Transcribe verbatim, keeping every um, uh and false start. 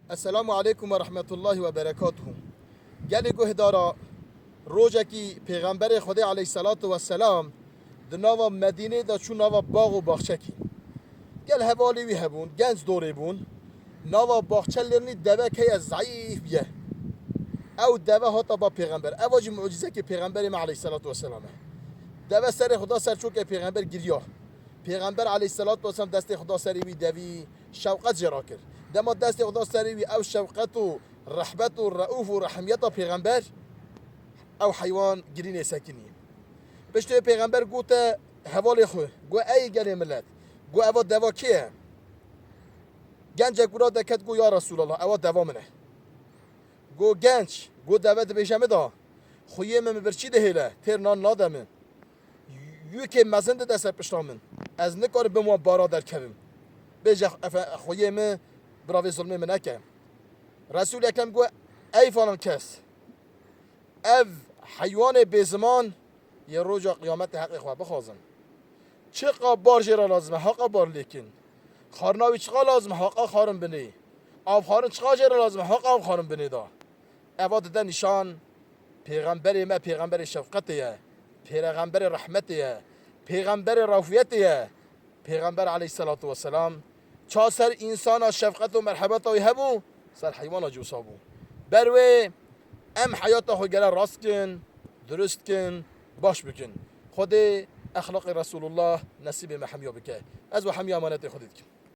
Esselamu aleykum ve rahmetullahi ve berekatuhu. Gelê guhdara, rojekî Pêxemberê Xwedê aleyhissalatu vesselam di nava Medînê de çû nava bax û baxçekî. Gel hevalê wî hebûn, genc dorê bûn. Nava baxçe lêrnî devek heye zayîf bûye. Ew deve hata ba Pêxember. Eva jî mucîzekê Pêxemberê me aleyhissalatu vesselam e. Deve serê xwe da ser çokê Pêxember giriya. Pêxember aleyhissalatu vesselam destê xwe da serê wî devî şewqet jê rakir. Dema destê xwe da serê wî ew şewqet û rehbet û reûf û rehmiyeta Pêxember ew heywan girînê sekinî. Piştê Pêxember gote hevalê xwe, got, "Ey gelê millet, got, eva deva kê ye?" Gencek wira deket, got, "Ya Resûlallah, ewa deva min e." Got, "Genç, got, deve dibêje min da, xweyê min min birçî dihêle, têr nan nade min. Yûkê mezin dide ser pişta min. Ez nikarim bim wan bara derkevim. Bêje, efe, xweyê min bira vê zilmê min neke." Resûl Ekrem got, "Ey falan kes, ev heywanê bêziman yê roja qiyametê heqê xwe bixwazin. Çiqa bar jê re lazim e, haqa bar lêkin. Xarina wî çiqa lazim e, haqa xarin binê. Avxarin çiqa jê re lazim e, haqa avxarin binê da." Eva dide nîşan, Pêxemberê me, Pêxemberê şefqetê ye, Pêxemberê rehmetê ye, Pêxemberê rafiyetê ye. Pêxember aleyhissalatu vesselam ça ser însana şefqet û merhebeta wî hebû, ser heywana jî wisa bû. Ber wê em heyata xwe gele rast kin, dirust kin, baş bikin. Xwedê exlaqê Resulullah nesîbê me hemiya bike. Ez we hemiya emanetê Xwedê dikim.